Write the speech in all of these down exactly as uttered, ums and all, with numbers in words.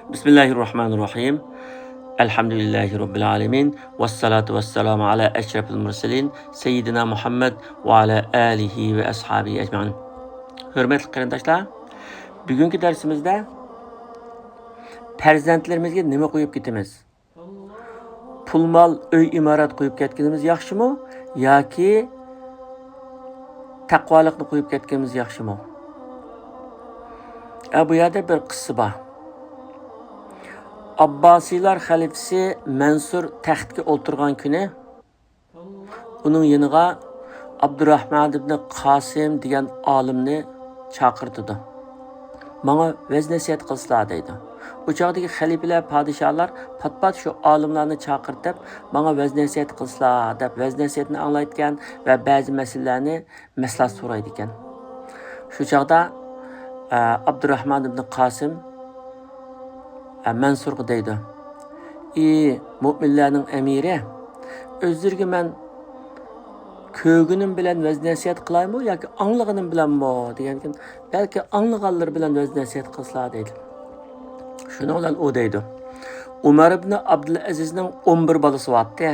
بىسمىللاھىررەھمانىررەھىم. ئەلھەمدۇلىللاھى رەببىل ئالەمىن. ۋەسسالاتۇ ۋەسسالامۇ ئالا ئەشرەفىل مۇرسەلىن سەييىدىنا مۇھەممەد ۋە ئالا ئالىھى ۋە ئەسھابىھى ئەجمەئىن. ھۆرمەتلىك قېرىنداشلار، بۈگۈنكى دەرسىمىزدە پەرزەنتلىرىمىزگە نېمە قويۇپ كېتىمىز؟ پۇل-مال، ئۆي-ئىمارەت قويۇپ كەتكىنىمىز ياخشىمۇ ياكى تەقۋالىقنى قويۇپ كەتكىنىمىز ياخشىمۇ؟ ئە، بۇ يەردە بىر قىسسە بار. ئابباسىيلار خەلىپىسى مەنسۇر تەختكە ئولتۇرغان كۈنى ئۇنىڭ يېنىغا ئابدۇراھمان ئىبنى قاسىم دېگەن ئالىمنى چاقىرتىدۇ. «ماڭا ۋەز-نەسىھەت قىلسىلا» دەيدۇ. ئۇ چاغدىكى خەلىپىلەر، پادىشاھلار پات-پات شۇ ئالىملارنى چاقىرتىپ، «ماڭا ۋەز-نەسىھەت قىلسىلا» دەپ ۋەز-نەسىھەتنى ئاڭلايدىكەن ۋە بەزى مەسىلىلەرنى مەسلىھەت سورايدىكەن. شۇ چاغدا، ئە، ئابدۇراھمان ئىبنى قاسىم، ئە، مەنسۇرغا دەيدۇ: «ئى مۆمىنلەرنىڭ ئەمىرى، ئۆزلىرىگە مەن كۆرگىنىم بىلەن ۋەز-نەسىھەت قىلايمۇ ياكى ئاڭلىغىنىم بىلەنمۇ؟» دېگەندىكىن، «بەلكى ئاڭلىغانلىرى بىلەن ۋەز-نەسىھەت قىلسىلا» دەيدۇ. شۇنىڭ بىلەن ئۇ دەيدۇ: «ئۇمەر ئىبنى ئابدۇلئەزىزنىڭ ئون بىر بالىسى بارتى.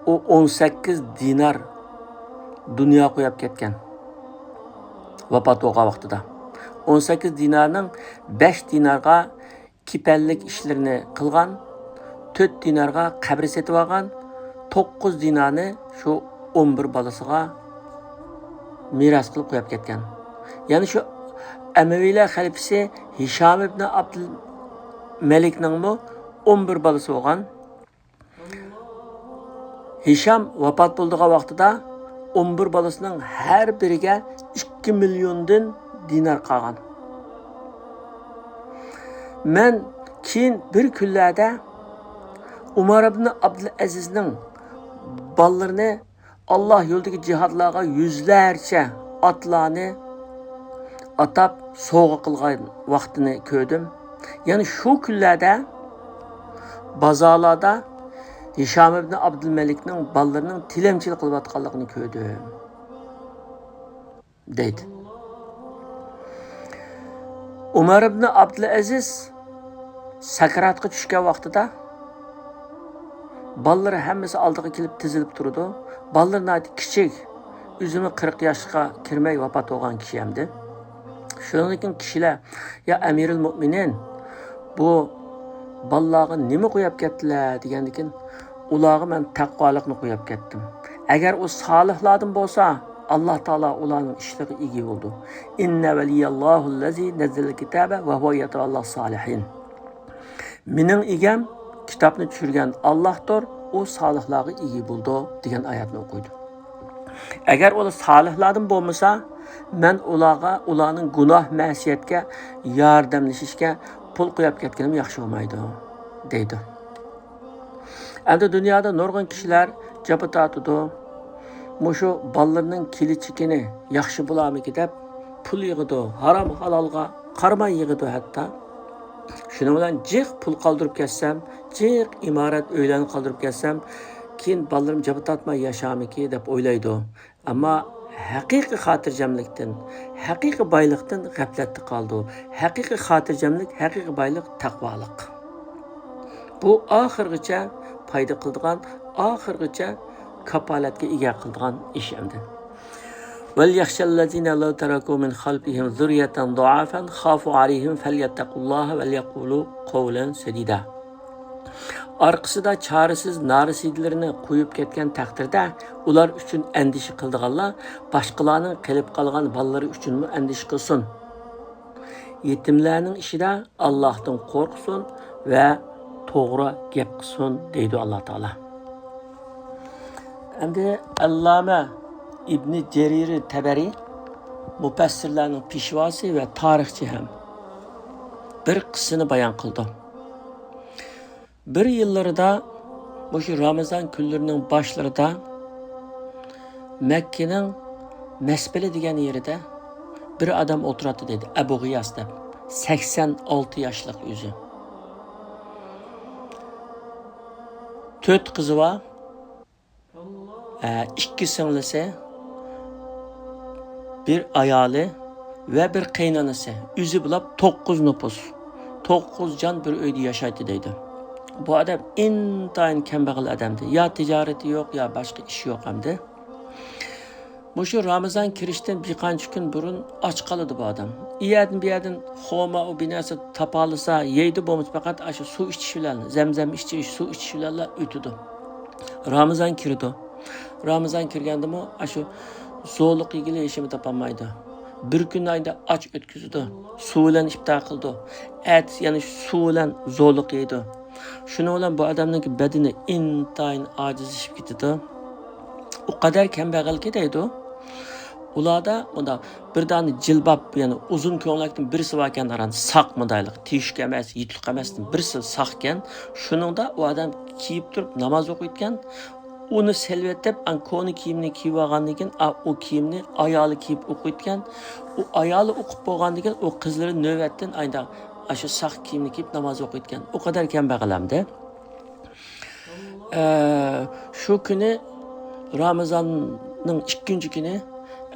ئۇ ئون سەككىز دىنار دۇنيا قويۇپ كەتكەن ۋاپات بولغان ۋاقتىدا. ئون سەككىز دىنارنىڭ بەش دىنارغا كېپەنلىك ئىشلىرىنى قىلغان، تۆت دىنارغا قەبرە سېتىۋالغان، توققۇز دىنارنى شۇ ئون بىر بالىسىغا مىراس قىلىپ قويۇپ كەتكەن.» يەنى شۇ ئەمەۋىيلەر خەلىپىسى ھىشام ئىبنى ئابدۇل مەلىكنىڭمۇ ئون بىر بالىسى بولغان. ھىشام ۋاپات بولىدىغان ۋاقتىدا ئون بىر بالىسىنىڭ ھەر بىرىگە ئىككى مىليوندىن دىنار قالغان. مەن كېيىن بىر كۈنلەردە ئۇمار ئىبنى ئابدۇلئەزىزنىڭ بالىلىرىنى ئاللا يولىدىكى جىھادلارغا يۈزلەرچە ئاتلارنى ئاتاپ سوۋغا قىلغان ۋاقتىنى كۆردۈم. يەنە شۇ كۈنلەردە بازارلاردا ھىشام ئىبنى ئابدۇلمەلىكنىڭ بالىلىرىنىڭ تىلەمچىلىك قىلىۋاتقانلىقىنى كۆردۈم، دەيدۇ. ئۇمار ئىبنى ئابدۇلئەزىز سەكراتقا چۈشكەن ۋاقتىدا بالىلىرى ھەممىسى ئالدىغا كېلىپ تىزىلىپ تۇرىدۇ. بالىلىرى ناھايىتى كىچىك، ئۆزىمۇ قىرىق ياشقا كىرمەي ۋاپات بولغان كىشى ئەمدى. شۇنىڭدىن كېيىن كىشىلەر: «يا ئەمىرۇل مۆمىنىن، بۇ بالىلارغا نېمە قويۇپ كەتتىلەر؟» دېگەندىكىن، «ئۇلارغا مەن تەقۋالىقنى قويۇپ كەتتىم. ئەگەر ئۇ سالىھلاردىن بولسا، ئاللا تائالا ئۇلارنىڭ ئىشلىرىغا ئىگە بولىدۇ. إن ولي الله الذي نزل الكتاب وهو يتولى الصالحين. مېنىڭ ئىگەم كىتابنى چۈشۈرگەن ئاللاھتۇر، ئۇ سالىھلارغا ئىگە بولىدۇ» دېگەن ئايەتنى ئوقۇيدۇ. «ئەگەر ئۇلار سالىھلاردىن بولمىسا، مەن ئۇلارغا، ئۇلارنىڭ گۇناھ مەسىيەتكە ياردەملىشىشكە پۇل قويۇپ كەتكىنىم ياخشى بولمايدۇ» دەيدۇ. ئەمدى دۇنيادا نۇرغۇن كىشىلەر جاپا تارتىدۇ. مۇشۇ بالىلىرىنىڭ كېلىچىكىنى ياخشى بولارمىكى دەپ پۇل يىغىدۇ، ھارام ھالالغا قارىماي يىغىدۇ ھەتتا. شۇنىڭ بىلەن جىق پۇل قالدۇرۇپ كەتسەم، جىق ئىمارەت ئۆيلەرنى قالدۇرۇپ كەتسەم، كېيىن بالىلىرىم جاپا تارتماي ياشارمىكى دەپ ئويلايدۇ. ئەمما ھەقىقىي خاتىرجەملىكتىن، ھەقىقىي بايلىقتىن غەپلەتتە قالىدۇ. ھەقىقىي خاتىرجەملىك، ھەقىقىي بايلىق تەقۋالىق. بۇ ئاخىرغىچە پايدا قىلىدىغان، ئاخىرغىچە كاپالەتكە ئىگە قىلىدىغان ئىش ئەمدى. وليخش الذين لو تركوا من خلفهم ذرية ضعافا خافوا عليهم فليتقوا الله وليقولوا قولا سديدا. ئارقىسىدا چارىسىز نارەسىدىلىرىنى قويۇپ كەتكەن تەقدىردە، ئۇلار ئۈچۈن ئەندىشە قىلىدىغانلار باشقىلارنىڭ قېلىپ قالغان بالىلىرى ئۈچۈنمۇ ئەندىشە قىلسۇن. يېتىملەرنىڭ ئىشىدا ئاللاھتىن قورقسۇن ۋە توغرا گەپ قىلسۇن، دەيدۇ ئاللا تائالا. ئەمدى ئەللامە ئىبنى جەرىر تەبەرى، مۇپەسسىرلەرنىڭ پېشۋاسى ۋە تارىخچى ھەم، بىر قىسسىنى بايان قىلىدۇ. بىر يىللىرىدا، مۇشۇ رامىزان كۈنلىرىنىڭ باشلىرىدا مەككىنىڭ مەسپىلى دېگەن يېرىدە بىر ئادەم ئولتۇراتتى دەيدۇ، ئەبۇ غىياس دەپ. سەكسەن ئالتە ياشلىق ئۆزى. تۆت قىزى بار. ئە، ئىككى سىڭلىسى، بىر ئايالى ۋە بىر قېيىنئانىسى، ئۆزى بولاپ توققۇز نوپۇس. توققۇز جان بىر ئۆيدە ياشايتتى دەيدۇ. بۇ ئادەم ئىنتايىن كەمبەغەل ئادەمدى. يا تىجارىتى يوق، يا باشقا ئىشى يوق ئەمدى. مۇشۇ رامىزان كىرىشتىن بىر قانچە كۈن بۇرۇن ئاچ قالىدۇ بۇ ئادەم. ئۇ يەردىن بۇ يەردىن خورما، ئۇ بىر نەرسە تاپالىسا يەيدۇ، بولمىسا پەقەت ئاشۇ سۇ ئىچىش بىلەن، زەمزەم ئىچىش، سۇ ئىچىش بىلەنلا ئۆتىدۇ. رامىزان كىرىدۇ. رامىزان كىرگەندىمۇ ئاشۇ زورلۇق يېگىلى ھېچنېمە تاپالمايدۇ. بىر كۈننى ئايدا ئاچ ئۆتكۈزىدۇ. سۇ بىلەن ئىپتار قىلىدۇ. ئەتىسى يەنە شۇ سۇ بىلەن زورلۇق يەيدۇ. شۇنىڭ بىلەن بۇ ئادەمنىڭكى بەدىنى ئىنتايىن ئاجىزلىشىپ كېتىدۇ. ئۇ قەدەر كەمبەغەلكى دەيدۇ. ئۇلاردا مۇنداق بىر دانە جىلباب، يەنى ئۇزۇن كۆڭلەكتىن بىرسى باركەن، ئاران ساق مۇندايلىق، تېشىق ئەمەس، يېتىلىق ئەمەس، بىرسى ساقكەن. شۇنىڭدا ئۇ ئادەم كىيىپ تۇرۇپ ناماز ئوقۇيدىكەن. ئۇنى سېلىۋېتىپ، ئان كونا كىيىمنى كىيىپ ئالغاندىن كېيىن، ئا، ئۇ كىيىمنى ئايالى كىيىپ ئوقۇيدىكەن. ئۇ ئايالى ئوقۇپ بولغاندىن كېيىن، ئۇ قىزلىرى نۆۋەتتىن ئايدا ئاشۇ ساق كىيىمنى كىيىپ ناماز ئوقۇيدىكەن. ئۇ قەدەر كەمبەغەل ئەمدى. ئە، شۇ كۈنى، رامىزاننىڭ ئىككىنچى كۈنى،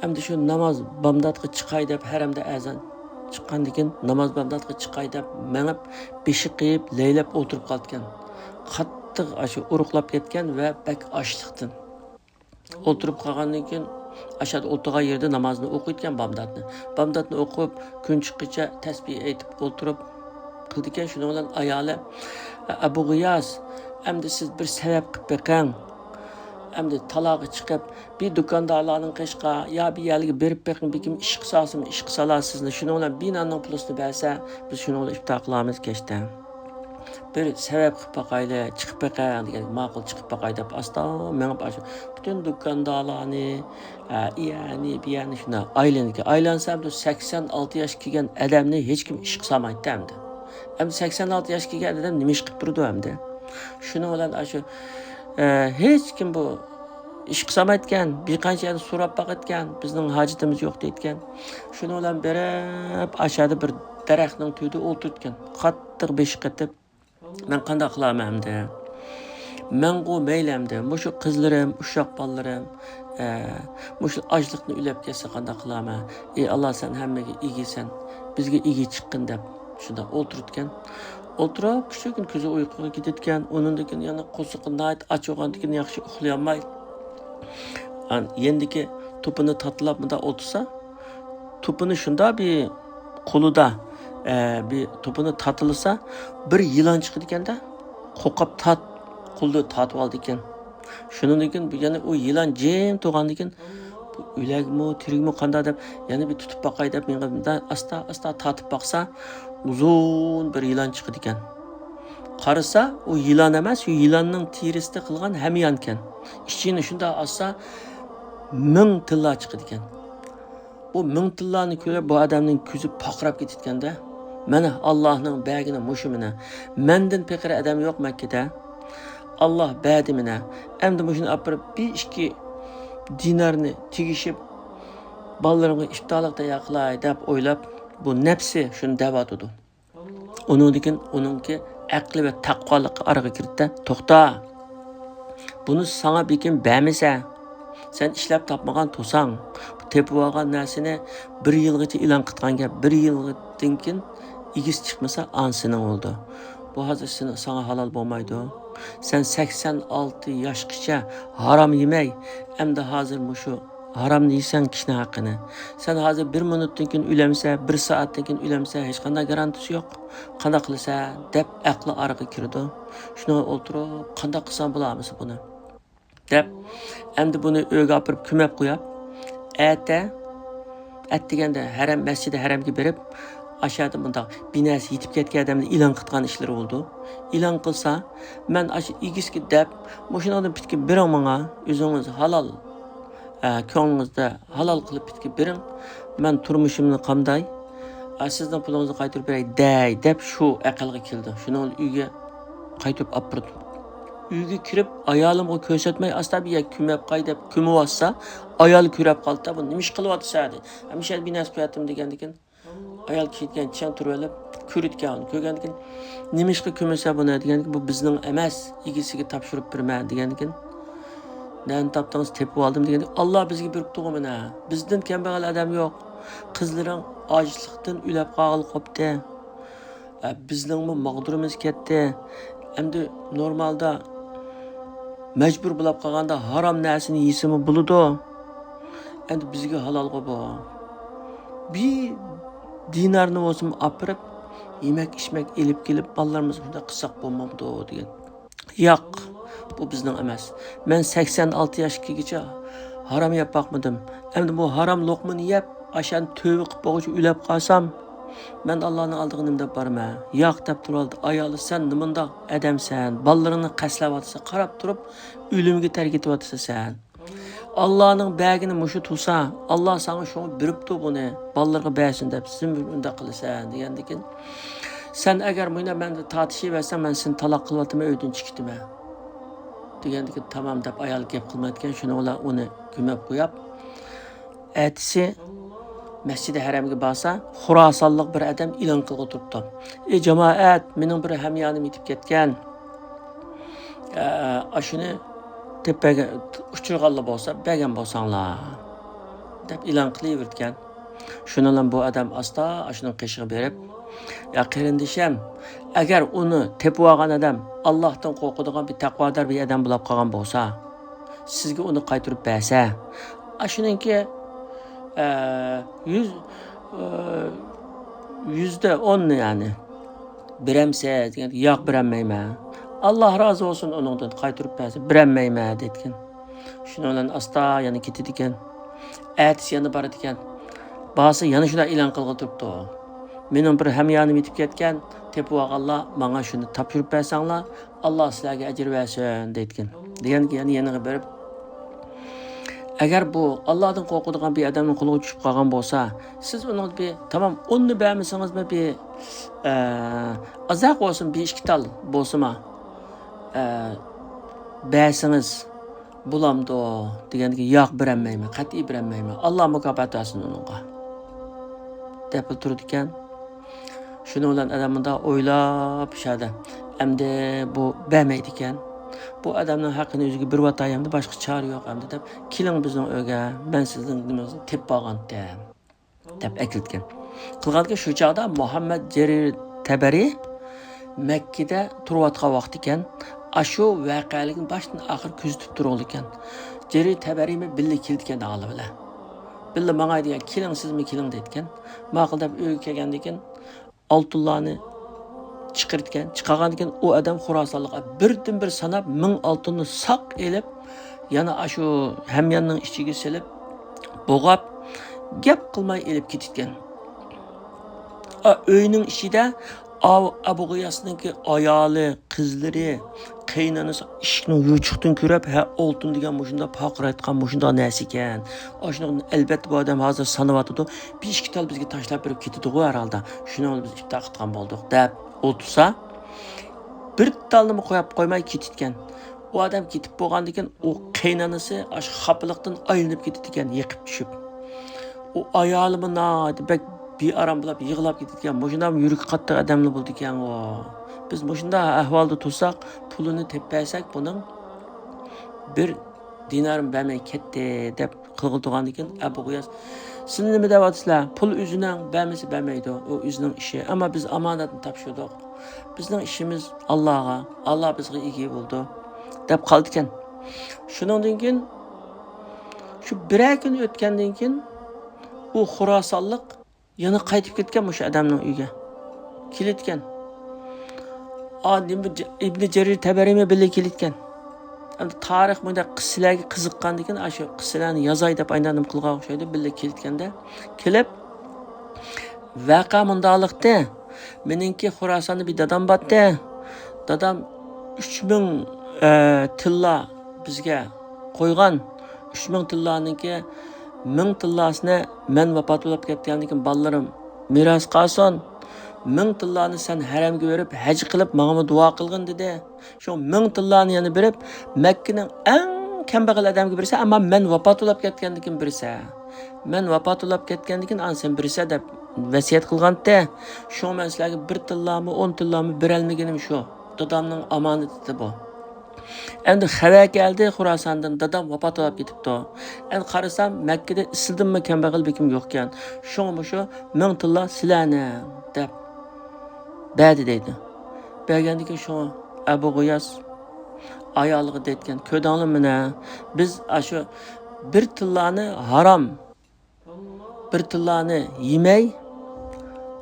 ئەمدى شۇ ناماز بامداتقا چىقاي دەپ، ھەرەمدە ئەزان چىققاندىن كېيىن، ناماز بامداتقا چىقاي دەپ مېڭىپ، بېشى قېيىپ، لەيلەپ ئولتۇرۇپ قالىدىكەن. قاتتىق ئاشۇ ئورۇقلاپ كەتكەن ۋە بەك ئاچلىقتىن. ئولتۇرۇپ قالغاندىن كېيىن، ئاشۇ ئولتۇرغان يېرىدە نامازنى ئوقۇيدىكەن، بامداتنى. بامداتنى ئوقۇپ، كۈن چىققىچە تەسبىھ ئېيتىپ ئولتۇرۇپ قىلىدىكەن. شۇنىڭ بىلەن ئايالى، «ئەبۇ غىياس، ئەمدى سىز بىر سەۋەب قىلىپ بېقىڭ. ئەمدى تالاغا چىقىپ، بىر دۇكاندارلارنىڭ قېشىغا يا بىر يەرلەرگە بېرىپ بېقىڭ، بەلكىم ئىشقا سالسىمۇ، ئىشقا سالار سىزنى. شۇنىڭ بىلەن بىر ناننىڭ پۇلىسىنى بەرسە، بىز شۇنىڭ بىلەن ئىپتار قىلارمىز كەچتە.» بىر سەۋەب قىلىپ باقايلى، چىقىپ بېقىڭ دېگەن، ماقۇل، چىقىپ باقاي دەپ ئاستا مېڭىپ، ئاشۇ پۈتۈن دۇكاندارلارنى، ئە، ئىيەنى، بىيەنى شۇنداق ئايلىنىدىكەن. ئايلانسا ئەمدى سەكسەن ئالتە ياشقا كەلگەن ئادەمنى ھېچكىم ئىشقا سالمايتتى ئەمدى. ئەمدى سەكسەن ئالتە ياشقا كەلگەن ئادەم نېمە ئىش قىلىپ تۇرىدۇ ئەمدى؟ شۇنىڭ بىلەن ئاشۇ، ئە، ھېچكىم بۇ ئىشقا سالمايدىكەن، بىر قانچە يەردىن سوراپ باقىدىكەن، بىزنىڭ ھاجىتىمىز يوق دەيدىكەن. شۇنىڭ بىلەن بېرىپ ئاشۇ يەردە بىر دەرەخنىڭ تۈۋىدە ئولتۇرىدىكەن. قاتتىق بېشى قېتىپ، مەن قانداق قىلارمەن ئەمدى؟ مەنغۇ مەيلى ئەمدى، مۇشۇ قىزلىرىم، ئۇششاق بالىلىرىم، ئە، مۇشۇ ئاچلىقتىن ئۆلۈپ كەتسە قانداق قىلارمەن؟ ئى ئاللا، سەن ھەممىگە ئىگىسەن، بىزگە ئىگە چىققىن دەپ شۇنداق ئولتۇرىدىكەن. ئولتۇرۇپ، كۈچۈككىنە كۆزى ئۇيقۇغا كېتىدىكەن. ئۇنىڭدىن كېيىن يەنە قورسىقى ناھايىتى ئاچ بولغاندىن كېيىن ياخشى ئۇخلىيالماي، ئان-، يېنىدىكى توپىنى تاتىلاپ مۇنداق ئولتۇرسا، توپىنى شۇنداق بىر قولىدا، ئە، بىر توپىنى تاتىلىسا، بىر يىلان چىقىدىكەن-دە، قوقاپ تات، قولىدا تارتىپ ئالىدىكەن. شۇنىڭدىن كېيىن يەنە ئۇ يىلان جىم تۇرغاندىن كېيىن، بۇ ئۆلەكمۇ، تىرىكمۇ قانداق دەپ، يەنە بىر تۇتۇپ باقاي دەپ، مېڭىپ ئاستا، ئاستا تارتىپ باقسا، ئۇزۇن بىر يىلان چىقىدىكەن. قارىسا، ئۇ يىلان ئەمەس، شۇ يىلاننىڭ تېرىسىدە قىلغان ھەميانكەن. ئىچىنى شۇنداق ئاچسا، مىڭ تىللا چىقىدىكەن. بۇ مىڭ تىللانى كۆرۈپ، بۇ ئادەمنىڭ كۆزى پارقىراپ كېتىدىكەن-دە. مانا، ئاللاھنىڭ بەرگىنى مۇشۇ مانا. مەندىن پېقىر ئادەم يوق مەككىدە. ئاللاھ بەردى مانا. ئەمدى مۇشۇنى ئاپىرىپ، بىر ئىككى دىنارنى تېگىشىپ، بالىلىرىمغا ئىپتارلىق تەييار قىلاي دەپ ئويلاپ، بۇ نەپسى شۇنى دەۋاتىدۇ. ئۇنىڭدىن كېيىن ئۇنىڭكى ئەقلى ۋە تەقۋالىقى ئارىغا كىردى-دە، توختا! بۇنى ساڭا بىر كىم بەرمىسە، سەن ئىشلەپ تاپمىغان تۇرساڭ، بۇ تېپىۋالغان نەرسىنى بىر يىلغىچە ئېلان قىلغان گەپ، بىر يىلدىن كېيىن ئىگىسى چىقمىسا، ئانىسى سېنىڭ بولىدۇ. بۇ ھازىر سېنى، ساڭا ھالال بولمايدۇ. سەن سەكسەن ئالتە ياشقىچە ھارام يېمەي، ئەمدى ھازىر مۇشۇ ھارامنى يېسەڭ كىشىنىڭ ھەققىنى. سەن ھازىر بىر مىنۇتتىن كېيىن ئۆلەمسە، بىر سائەتتىن كېيىن ئۆلەمسە، ھېچقانداق گارانتىسى يوق. قانداق قىلىسەن؟ دەپ ئەقلى ئارىغا كىرىدۇ. شۇنىڭغا ئولتۇرۇپ، قانداق قىلسام بولامىسا بۇنى؟ دەپ، ئەمدى بۇنى ئۆيگە ئاپىرىپ كۆمۈپ قويۇپ، ئەتە، ئەتىگەندە ھەرەم، مەسچىدى ھەرەمگە بېرىپ، ئاشۇ يەردە مۇنداق بىناسى يېتىپ كەتكەن ئادەمنى ئېلان قىلىدىغان ئىشلىرى بولىدۇ. ئېلان قىلسا، مەن ئاشۇ ئىگىسىگە دەپ، مۇشۇنىڭدىن پۈتكە بېرىڭ ماڭا، ئۆزىڭىز ھالال، ئە، كۆڭلىڭىزدە ھالال قىلىپ پۈتكە بېرىڭ، مەن تۇرمۇشۇمنى قامداي، ئە، سىزنىڭ پۇلىڭىزنى قايتۇرۇپ بېرەي دەي دەپ شۇ ئەقىلگە كېلىدۇ. شۇنىڭ بىلەن ئۆيگە قايتۇرۇپ ئاپىرىدۇ. ئۆيگە كىرىپ، ئايالىمغا كۆرسەتمەي، ئاستا بىر يەرگە كۆمۈپ قوي دەپ كۆمۈۋاتسا، ئايال كۆرۈپ قالدى، بۇ نېمە ئىش قىلىۋاتىسەن دەيدۇ. ھەمىشە بىناسى قوياتتىم دېگەندىكىن، ئايال كېتكەن چىڭ تۇرۇۋېلىپ، كۆرىدىكەن ئۇنى. كۆرگەندىكىن، نېمە ئىشقا كۆمىسەن بۇنى دېگەندىكىن، بۇ بىزنىڭ ئەمەس، ئىگىسىگە تاپشۇرۇپ بېرىمەن دېگەندىكىن، نەدىن تاپتىڭىز؟ تېپىۋالدىم دېگەندىكىن، ئاللا بىزگە بېرىپتىغۇ مانا، بىزدىن كەمبەغەل ئادەم يوق. قىزلىرىڭ ئاچلىقتىن ئۆلۈپ قالغىلى قوپتى. ئە، بىزنىڭمۇ ماغدۇرىمىز كەتتى. ئەمدى نورمالدا مەجبۇر بولاپ قالغاندا ھارام نەرسىنى يېسىمۇ بولىدۇ. ئەمدى بىزگە ھالالغۇ بۇ. بىر دىنارنى بولسىمۇ ئاپىرىپ، يېمەك-ئىچمەك ئېلىپ كېلىپ، بالىلىرىمىزغا شۇنداق قىلساق بولمامدۇ دېگەن. ياق، بۇ بىزنىڭ ئەمەس. مەن سەكسەن ئالتە ياشقىچە ھارام يەپ باقمىدىم. ئەمدى بۇ ھارام لوقمىنى يەپ، ئاشۇ تۆۋە قىلىپ بولغۇچە ئۆلۈپ قالسام، مەن ئاللانىڭ ئالدىغا نېمە دەپ بارىمەن؟ ياق دەپ تۇرۇۋالدى. ئايالى، سەن نېمانداق ئادەمسەن؟ بالىلىرىڭنى قەستلەۋاتىسەن، قاراپ تۇرۇپ ئۆلۈمگە تەرك ئېتىۋاتىسەن سەن. ئاللانىڭ بەرگىنى مۇشۇ تۇرسا، ئاللا ساڭا شۇڭا بېرىپتۇ بۇنى، بالىلىرىغا بەرسۇن دەپ، سەن ئۇنداق قىلىسەن دېگەندىكىن، سەن ئەگەر مۇنداق مەن تارتىشىۋەرسەڭ، مەن سېنى تالاق قىلىۋاتىمەن، ئۆيدىن چىقىۋېتىمەن دېگەندىكىن، تامام دەپ ئايال گەپ قىلمايدىكەن، شۇنىڭ بىلەن ئۇنى كۆمۈپ قويۇپ، ئەتىسى مەسچىدى ھەرەمگە بارسا، خۇراسانلىق بىر ئادەم ئېلان قىلغا تۇرۇپتۇ. ئى جامائەت، مېنىڭ بىر ھەميانىم يېتىپ كەتكەن. ئە، ئاشۇنى دەپ بەرگەن، ئۇچرىغانلا بولسا، بەرگەن بولساڭلار، دەپ ئېلان قىلىۋېرىدىكەن. شۇنىڭ بىلەن بۇ ئادەم ئاستا ئاشۇنىڭ قېشىغا بېرىپ، يا قېرىندىشىم، ئەگەر ئۇنى تېپىۋالغان ئادەم ئاللاھتىن قورقىدىغان بىر تەقۋادار بىر ئادەم بولاپ قالغان بولسا، سىزگە ئۇنى قايتۇرۇپ بەرسە، ئاشۇنىڭكى، ئە، يۈز، ئە، يۈزدە ئوننى، يەنى، بېرەمسىز دېگەندە، ياق، بېرەلمەيمەن. ئاللا رازى بولسۇن ئۇنىڭدىن، قايتۇرۇپ بەرسە، بېرەلمەيمەن دەيدىكەن. شۇنىڭ بىلەن ئاستا يەنە كېتىدىكەن. ئەتىسى يەنە بارىدىكەن. بارسا يەنە شۇنداق ئېلان قىلغىلى تۇرۇپتۇ. مېنىڭ بىر ھەميانىم يېتىپ كەتكەن، تېپىۋالغانلار ماڭا شۇنى تاپشۇرۇپ بەرسەڭلار، ئاللا سىلەرگە ئەجىر بەرسۇن دەيدىكەن. دېگەندىكىن يەنە يېنىغا بېرىپ، ئەگەر بۇ ئاللادىن قورقىدىغان بىر ئادەمنىڭ قولىغا چۈشۈپ قالغان بولسا، سىز ئۇنىڭغا بىر، تامام ئوننى بەرمىسىڭىزمۇ بىر، ئە، ئازراق بولسىمۇ بىر ئىككى تال بولسىمۇ، ئە، بەرسىڭىز بولامدۇ؟ دېگەندىكىن، ياق، بېرەلمەيمەن، قەتئىي بېرەلمەيمەن، ئاللا مۇكاپات بەرسۇن ئۇنىڭغا، دەپلا تۇرىدىكەن. شۇنىڭ بىلەن ئادەم مۇنداق ئويلاپ، شۇ يەردە، ئەمدى بۇ بەرمەيدىكەن. بۇ ئادەمنىڭ ھەققىنى ئۆزىگە بېرىۋاتاي، ئەمدى باشقا چارە يوق ئەمدى دەپ، كېلىڭ بىزنىڭ ئۆيگە، مەن سىزنىڭ نېمىڭىزنى تېپىپ بارغانتىم، دەپ ئەكېلىدىكەن. قىلغاندىكىن شۇ چاغدا مۇھەممەد جەرىر تەبەرى مەككىدە تۇرۇۋاتقان ۋاقتى ئىكەن، ئاشۇ ۋەقەلىكنى باشتىن ئاخىر كۆزىتىپ تۇرغىلى ئىكەن. جەرىر تەبەرىمۇ بىللە كېلىدىكەن ئاغلى بىلەن. بىللە ماڭاي دېگەن، كېلىڭ سىزمۇ كېلىڭ دەيدىكەن. ماقۇل دەپ ئۆيگە كەلگەندىن كېيىن، ئالتۇنلارنى چىقىرىدىكەن. چىقارغاندىن كېيىن ئۇ ئادەم خوراسانلىققا بىردىن بىر ساناپ، مىڭ ئالتۇننى ساق ئېلىپ، يەنە ئاشۇ ھەمياننىڭ ئىچىگە سېلىپ، بوغاپ، گەپ قىلماي ئېلىپ كېتىدىكەن. ئا، ئۆينىڭ ئىچىدە ئاۋ-، ئەبۇ غىياسنىڭكى ئايالى، قىزلىرى، قېيىنئانىسى ئىشىكنىڭ يوچۇقىدىن كۆرۈپ، ھە، ئالتۇن دېگەن مۇشۇنداق پارقىرايدىغان مۇشۇنداق نەرسە ئىكەن. ئاشۇنىڭ ئەلۋەتتە بۇ ئادەم ھازىر سانىۋاتىدۇ. بىر ئىككى تال بىزگە تاشلاپ بېرىپ كېتىدىغۇ ھەر ھالدا. شۇنىڭ بىلەن بىز ئىپتار قىلغان بولدۇق، دەپ ئولتۇرسا، بىر تالنىمۇ قويۇپ قويماي كېتىدىكەن. ئۇ ئادەم كېتىپ بولغاندىن كېيىن، ئۇ قېيىنئانىسى ئاشۇ خاپىلىقتىن ئايلىنىپ كېتىدىكەن، يېقىپ چۈشۈپ. ئۇ ئايالىمۇ ناھايىتى بەك بىئارام بولاپ يىغلاپ كېتىدىكەن. مۇشۇنداق يۈرىكى قاتتىق ئادەملا بولىدىكەنغۇ. بىز مۇشۇنداق ئەھۋالدا تۇرساق، پۇلىنى تېپىپ بەرسەك، بۇنىڭ بىر دىنارىمۇ بەرمەي كەتتى، دەپ قىلغىلى تۇرغاندىكىن، ئەبۇ غىياس، سىلەر نېمە دەۋاتىسىلەر؟ پۇل ئۆزىنىڭ، بەرمىسە بەرمەيدۇ، ئۇ ئۆزىنىڭ ئىشى. ئەمما بىز ئامانەتنى تاپشۇردۇق. بىزنىڭ ئىشىمىز ئاللاغا، ئاللا بىزگە ئىگە بولىدۇ، دەپ قالىدىكەن. شۇنىڭدىن كېيىن، شۇ بىرەر كۈن ئۆتكەندىن كېيىن، ئۇ خوراسانلىق يەنە قايتىپ كەتكەن مۇشۇ ئادەمنىڭ ئۆيىگە. كېلىدىكەن. ئا، نېمە، ج-، ئىبنى جەرىر تەبەرىمۇ بىللە كېلىدىكەن. ئەمدى تارىخ بۇنداق قىسسىلەرگە قىزىققاندىكىن، ئاشۇ قىسسىلەرنى يازاي دەپ ئاينادىن قىلغان ئوخشايدۇ، بىللە كېلىدىكەندە. كېلىپ، ۋەقە مۇنداقلىقتى. مېنىڭكى خوراساندا بىر دادام بارتتى. دادام ئۈچ مىڭ، ئە، تىللا بىزگە قويغان. ئۈچ مىڭ تىللانىڭكى مىڭ تىللاسىنى مەن ۋاپات بولاپ كەتكەندىن كېيىن بالىلىرىم مىراس قالسۇن. مىڭ تىللانى سەن ھەرەمگە بېرىپ، ھەج قىلىپ، ماڭىمۇ دۇئا قىلغىن، دېدى. شۇ مىڭ تىللانى يەنە بېرىپ، مەككىنىڭ ئەڭ كەمبەغەل ئادەمگە بېرىسەن، ئەمما مەن ۋاپات بولاپ كەتكەندىن كېيىن بېرىسەن. مەن ۋاپات بولاپ كەتكەندىن كېيىن ئانا سەن بېرىسەن دەپ ۋەسىيەت قىلغانتى. شۇڭا مەن سىلەرگە بىر تىللامۇ، ئون تىللامۇ بېرەلمىگىنىم شۇ. دادامنىڭ ئامانىتى بۇ. ئەمدى خەۋەر كەلدى خوراساندىن، دادام ۋاپات بولاپ كېتىپتۇ. ئەمدى قارىسام، مەككىدە ئىسلىدىنمۇ كەمبەغەل بېكىم يوقكەن. شۇڭا مۇشۇ مىڭ تىللا سىلەرنىڭ دەپ بەردى دەيدۇ. بەرگەندىن كېيىن شۇ ئەبۇ غىياس ئايالىغا دەيدىكەن، كۆردۈڭلارمۇ مانا، بىز ئاشۇ بىر تىللانى ھارام، بىر تىللانى يېمەي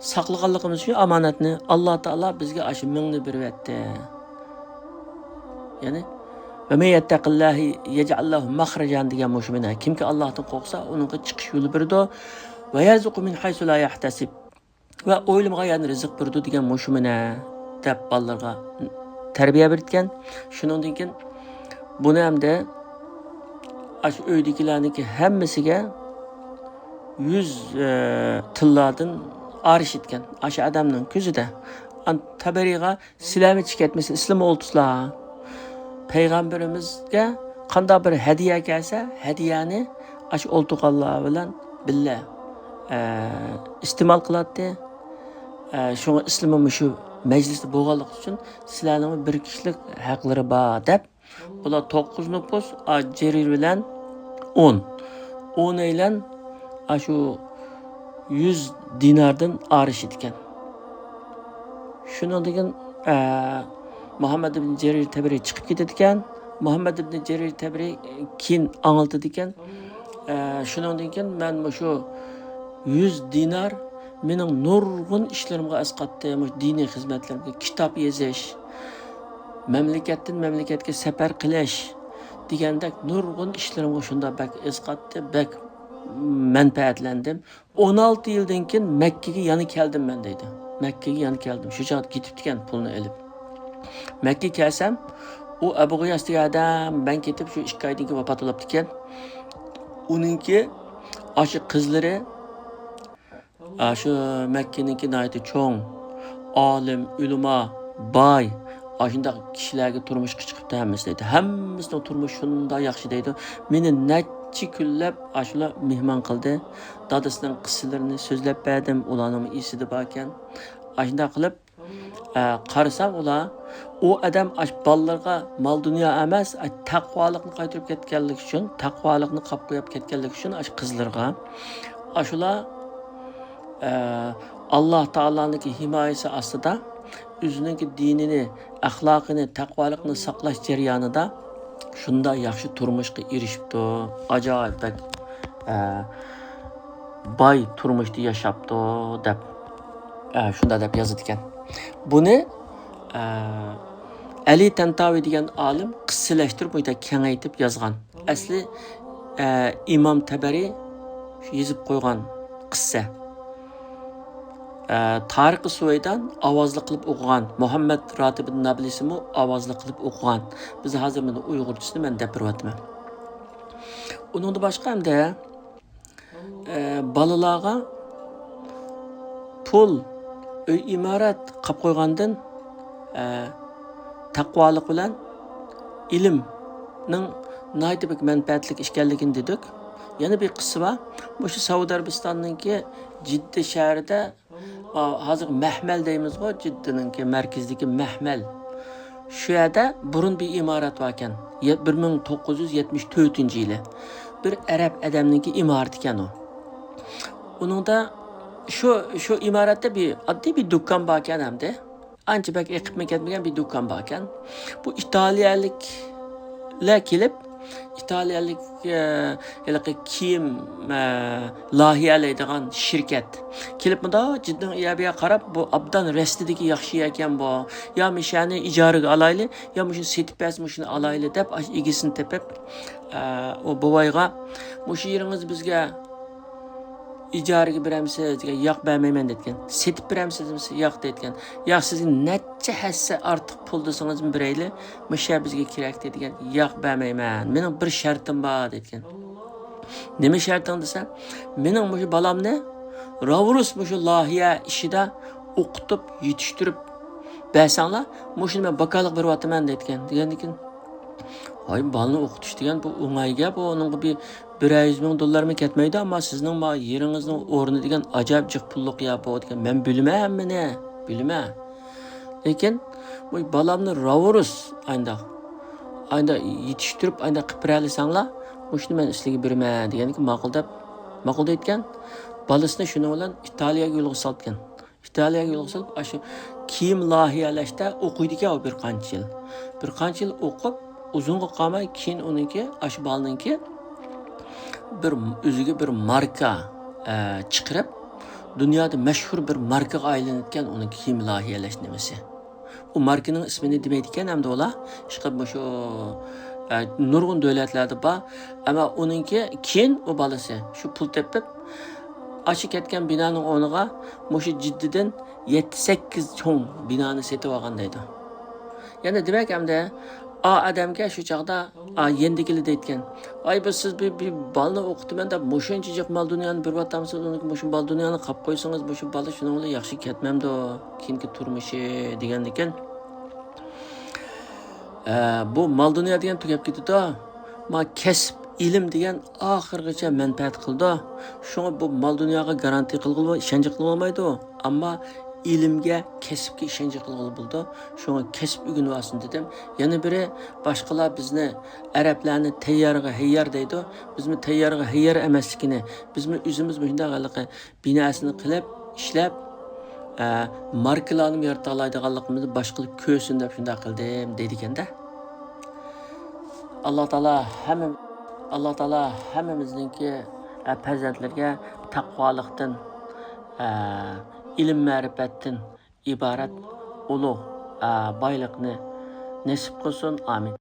ساقلىغانلىقىمىز ئۈچۈن ئامانەتنى، ئاللا تائالا بىزگە ئاشۇ مىڭنى بېرىۋەتتى. يەنى، «ۋە مەن يەتتەقىللاھە يەجئەل لەھۇ مەخرەجەن» دېگەن مۇشۇ مانا. كىمكى ئاللاھتىن قورقسا، ئۇنىڭغا چىقىش يولى بېرىدۇ. «ۋە يەرزۇقھۇ مىن ھەيسۇ لا يەھتەسىب». ۋە ئويلىمىغان يەردىن رىزىق بېرىدۇ دېگەن مۇشۇ مانا دەپ بالىلارغا تەربىيە بېرىدىكەن. شۇنىڭدىن كېيىن بۇنى ئەمدى ئاشۇ ئۆيدىكىلەرنىڭكى ھەممىسىگە يۈز، ئە، تىللاردىن ئارىشىدىكەن. ئاشۇ ئادەمنىڭ كۆزىدە. ئان تەبەرىغا سىلەرمۇ چىقىۋەتمىسە، سىلىمۇ ئولتۇرسىلا. پەيغەمبىرىمىزگە قانداق بىر ھەدىيە كەلسە، ھەدىيەنى ئاشۇ ئولتۇرغانلار بىلەن بىللە، ئە، ئىستېمال قىلاتتى. ئە، شۇڭا سىلىمۇ مۇشۇ مەجلىستە بولغانلىقى ئۈچۈن سىلەرنىڭمۇ بىر كىشىلىك ھەقلىرى بار دەپ، بۇلار توققۇز نوپۇس، ئا، جېرىر بىلەن ئون. ئونەيلەن ئاشۇ يۈز دىناردىن ئارىشىدىكەن. شۇنىڭدىن كېيىن، ئە، مۇھەممەد ئىبن جېرىر تەبرى چىقىپ كېتىدىكەن. مۇھەممەد ئىبن جېرىر تەبرى كېيىن ئاڭلىتىدىكەن. ئە، شۇنىڭدىن كېيىن مەن مۇشۇ يۈز دىنار مېنىڭ نۇرغۇن ئىشلىرىمغا ئەسقاتتى، مۇشۇ دىنىي خىزمەتلىرىمگە، كىتاب يېزىش، مەملىكەتتىن مەملىكەتكە سەپەر قىلىش دېگەندەك نۇرغۇن ئىشلىرىمغا شۇنداق بەك ئەسقاتتى، بەك مەنپەئەتلەندىم. ئون ئالتە يىلدىن كېيىن مەككىگە يەنە كەلدىم مەن دەيدۇ. مەككىگە يەنە كەلدىم. شۇ چاغدا كېتىپتىكەن پۇلنى ئېلىپ. مەككىگە كەلسەم، ئۇ ئەبۇ غىياس دېگەن ئادەم مەن كېتىپ شۇ ئىككى ئايدىن كېيىن ۋاپات بولۇپتىكەن. ئۇنىڭكى ئاشۇ قىزلىرى، ئاشۇ مەككىنىڭكى ناھايىتى چوڭ، ئالىم، ئۆلىما، باي، ئاشۇنداق كىشىلەرگە تۇرمۇشقا چىقىپتۇ ھەممىسى دەيدۇ. ھەممىسىنىڭ تۇرمۇشى شۇنداق ياخشى دەيدۇ. مېنى نەچچە كۈنلەپ ئاشۇلار مېھمان قىلدى. دادىسىنىڭ قىسسىلىرىنى سۆزلەپ بەردىم، ئۇلارنىڭ ئېسىدە باركەن. ئاشۇنداق قىلىپ، ئە، قارىسام ئۇلار، ئۇ ئادەم ئاش بالىلىرىغا مال دۇنيا ئەمەس، ئاش تەقۋالىقنى قايتۇرۇپ كەتكەنلىكى ئۈچۈن، تەقۋالىقنى قاپقويۇپ كەتكەنلىكى ئۈچۈن ئاش قىزلىرىغا، ئاشۇلار، ئە، ئاللا تائالانىڭكى ھىمايىسى ئاستىدا ئۆزىنىڭكى دىنىنى، ئەخلاقىنى، تەقۋالىقنى ساقلاش جەريانىدا شۇنداق ياخشى تۇرمۇشقا ئېرىشىپتۇ. ئاجايىپ بەك، ئە، باي تۇرمۇشتا ياشاپتۇ دەپ، ئە، شۇنداق دەپ يازىدىكەن. بۇنى، ئە، ئەلى تەنتاۋى دېگەن ئالىم قىسسىلەشتۈرۈپ مۇشۇنداق كېڭەيتىپ يازغان. ئەسلى، ئە، ئىمام تەبەرى يېزىپ قويغان قىسسە. ئە، تارىخى سۇۋەيدان ئاۋازلىق قىلىپ ئوقۇغان، مۇھەممەد راتىب نابلىسىمۇ ئاۋازلىق قىلىپ ئوقۇغان. بىز ھازىر بۇنى ئۇيغۇرچىسىنى مەن دەپ بېرىۋاتىمەن. ئۇنىڭدىن باشقا ئەمدى، ئە، بالىلارغا پۇل، ئۆي ئىمارەت قاپ قويغاندىن، ئە، تەقۋالىق بىلەن ئىلىمنىڭ ناھايىتى بەك مەنپەئەتلىك ئىكەنلىكىنى دېدۇق. يەنە بىر قىسسا بار. مۇشۇ سەئۇدى ئەرەبىستاننىڭكى جىددە شەھىرىدە، ئا، ھازىر مەھمەل دەيمىزغۇ، جىددىنىڭكى مەركىزىدىكى مەھمەل. شۇ يەردە بۇرۇن بىر ئىمارەت باركەن. يە-، بىر مىڭ توققۇز يۈز يەتمىش تۆتىنچى يىلى. بىر ئەرەب ئادەمنىڭكى ئىمارىتى ئىكەن ئۇ. ئۇنىڭدا شۇ، شۇ ئىمارەتتە بىر ئاددىي بىر دۇكان باركەن ئەمدى. ئانچە بەك ئېقىپمۇ كەتمىگەن بىر دۇكان باركەن. بۇ ئىتالىيەلىكلەر كېلىپ، ئىتالىيەلىك، ئە، ھېلىقى كىيىم، ئە، لايىھەلەيدىغان شىركەت كېلىپ، مۇنداق جىددىنىڭ ئىيەبىيە قاراپ، بۇ ئابدان رەستىدىكى ياخشى يەركەن بۇ. يا مۇشۇنى ئىجارىگە ئالايلى، يا مۇشۇنى سېتىپ بەرسە، مۇشۇنى ئالايلى دەپ، ئاشۇ ئىگىسىنى تېپىپ، ئە، ئۇ بوۋايغا، مۇشۇ يېرىڭىز بىزگە ئىجارىگە بېرەمسىز دېگەن، ياق، بەرمەيمەن دېگەن. سېتىپ بېرەمسىز دېسە، ياق دېگەن. ياق، سىزگە نەچچە ھەسسە ئارتۇق پۇل دېسىڭىزمۇ بېرەيلى، مۇشۇ يەر بىزگە كېرەك دېگەن. ياق، بەرمەيمەن، مېنىڭ بىر شەرتىم بار دېگەن. نېمە شەرتىڭ دېسە، مېنىڭ مۇشۇ بالامنى راۋرۇس مۇشۇ لايىھە ئىشىدا ئوقۇتۇپ، يېتىشتۈرۈپ بەرسەڭلار، مۇشۇنى مەن باكالىق بېرىۋاتىمەن دەيدىكەن. دېگەندىكىن، ۋاي، بالىنى ئوقۇتۇش دېگەن بۇ ئوڭاي گەپ، ئۇنىڭغا بىر بىرەر يۈز مىڭ دوللارمۇ كەتمەيدۇ، ئەمما سىزنىڭ ما يېرىڭىزنىڭ ئورنى دېگەن ئاجايىپ جىق پۇللۇق يا بۇ دېگەن، مەن بىلىمەن ھەممىنى، بىلىمەن. لېكىن بۇ بالامنى راۋۇرۇس ئاينداق، ئاينداق يېتىشتۈرۈپ، ئاينداق قىلىپ بېرەلىسەڭلار، مۇشۇنى مەن سىلەرگە بېرىمەن دېگەندىكىن ماقۇل دەپ، ماقۇل دەيدىكەن. بالىسىنى شۇنىڭ بىلەن ئىتالىيەگە يولغا سالىدىكەن. ئىتالىيەگە يولغا سېلىپ، ئاشۇ كىيىم لايىھەلەشتە ئوقۇيدىكەن ئۇ بىر قانچە يىل. بىر قانچە يىل ئوقۇپ، ئۇزۇنغا قالماي كېيىن ئۇنىڭكى، ئاشۇ بالىنىڭكى بىر، ئۆزىگە بىر ماركا، ئە، چىقىرىپ، دۇنيادا مەشھۇر بىر ماركىغا ئايلىنىدىكەن ئۇنىڭ كىيىم لايىھەلەش نېمىسى. ئۇ ماركىنىڭ ئىسمىنى دېمەيدىكەن ئەمدى ئۇلار. ئىشقىلىپ مۇشۇ، ئە، نۇرغۇن دۆلەتلەردە بار. ئەمما ئۇنىڭكى كېيىن ئۇ بالىسى شۇ پۇل تېپىپ، ئاشۇ كەتكەن بىنانىڭ ئورنىغا مۇشۇ جىددىدىن يەتتە سەككىز چوڭ بىنانى سېتىۋالغان دەيدۇ. يەنى دېمەك ئەمدى ئا ئادەمگە شۇ چاغدا، ئا، يېنىدىكىلەر دەيدىكەن، «ئاي، بىز سىز بىر، بىر بالىنى ئوقۇتىمەن دەپ مۇشۇنچە جىق مال دۇنيانى بېرىۋاتامسىز، ئۇنىڭكى مۇشۇ مال دۇنيانى قاپ قويسىڭىز، مۇشۇ بالا شۇنىڭ بىلەن ياخشى كەتمەمدۇ كېيىنكى تۇرمۇشى؟» دېگەندىكىن، ئە، بۇ مال دۇنيا دېگەن تۈگەپ كېتىدۇ. ما كەسىپ، ئىلىم دېگەن ئاخىرغىچە مەنپەئەت قىلىدۇ. شۇڭا بۇ مال دۇنياغا گارانتىيە قىلغىلى، ئىشەنچ قىلىۋالمايدۇ. ئەمما ئىلىمگە، كەسىپكە ئىشەنچ قىلغىلى بولىدۇ. شۇڭا كەسىپ ئۆگىنىۋالسۇن دېدىم. يەنە بىرى، باشقىلار بىزنى ئەرەبلەرنى تەييارغا ھەييار دەيدۇ. بىزمۇ تەييارغا ھەييار ئەمەسلىكىنى، بىزمۇ ئۆزىمىز مۇشۇنداق ھېلىقى بىناسىنى قىلىپ، ئىشلەپ، ئە، ماركىلارنىمۇ يارىتالايدىغانلىقىمىزنى باشقىلار كۆرسۇن دەپ شۇنداق قىلدىم دەيدىكەندە. ئاللا تائالا ھەممە، ئاللا تائالا ھەممىمىزنىڭكى، ئە، پەرزەنتلىرىگە تەقۋالىقتىن، ئە، ئىلىم مەرىپەتتىن ئىبارەت ئۇلۇغ، ئە، بايلىقنى نېسىپ قىلسۇن. ئامىن.